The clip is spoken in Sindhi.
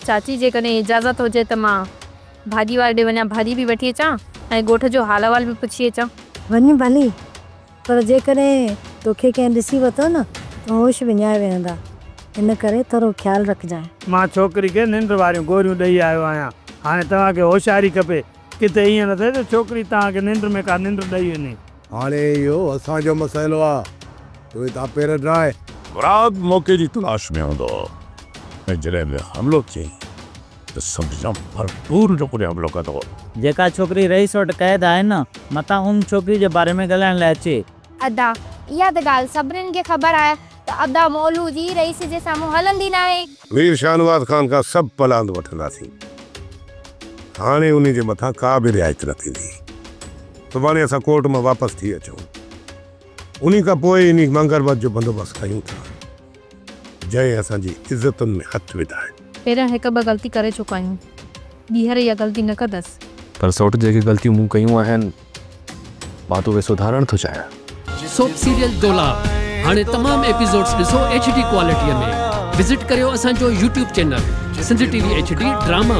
چاچي جيڪڏهن اجازت هجي ته مان ڀاڄي واري ڏي وڃان، ڀاڄي به وٺي اچان ۽ ڳوٺ جو حال احوال به پڇي اچان. وڃ ڀلي، پر جيڪڏهن توکي ڪنهن ڏسي ورتو نه ته هوش وڃائي ويهندا، ان ڪري ٿورو خيال رکجانء. مان ڇوڪري کي ننڊ واريون گوريون ڏئي آيو آهيان، هاڻي توهان کي هوشياري کپي، ڪٿي ائين نه ٿئي ته ڇوڪري توهان کي ننڊ ۾ ڪا ننڊ ڏئي وڃي. هاڻي اهو اسان جو مسئلو آ، تون هتان پير ڊاهه. مراد موقعي جي تلاش ۾ هوندو ۽ جڏهن به حملو ٿئي ته سمجهجان ڀرپور نموني حملو ڪندو. جيڪا ڇوڪري رئيس وٽ قيد آهي نه، متان ان ڇوڪري جي باري ۾ ڳالهائڻ لاء اچي. ادا، اها ته ڳالهه سڀنين کي خبر آهي ته ادا مولو جي رئيس جي سامهون هلندي ناهي. مير شاهنواز خان کان سڀ پلاند وٺنداسين. هاڻي انهي جي مٿان ڪا به رعايت نه ٿيندي. سڀاڻي اسان ڪورٽ مان واپس ٿي اچون. انهي کان پوء انهي منگربت جو بندوبست ڪيون ٿا، جنهن اسان جي عزتن ۾ هٿ وڌا آهن. پهريان هڪ ٻه غلطي ڪري چڪا آهيون، ٻيهر اها غلطي نه ڪندس. پر سئوٽ جيڪي غلطيون مون ڪيون آهن، مان ته اهي سڌارڻ ٿو چاهيان. سوپ سيريل دولاب هاڻي تمام ايپيسوڊز ڏسو ايڇ ڊي ڪوالٽي ۾. وزٽ ڪريو اسان جو YouTube channel Sindh T V H D drama.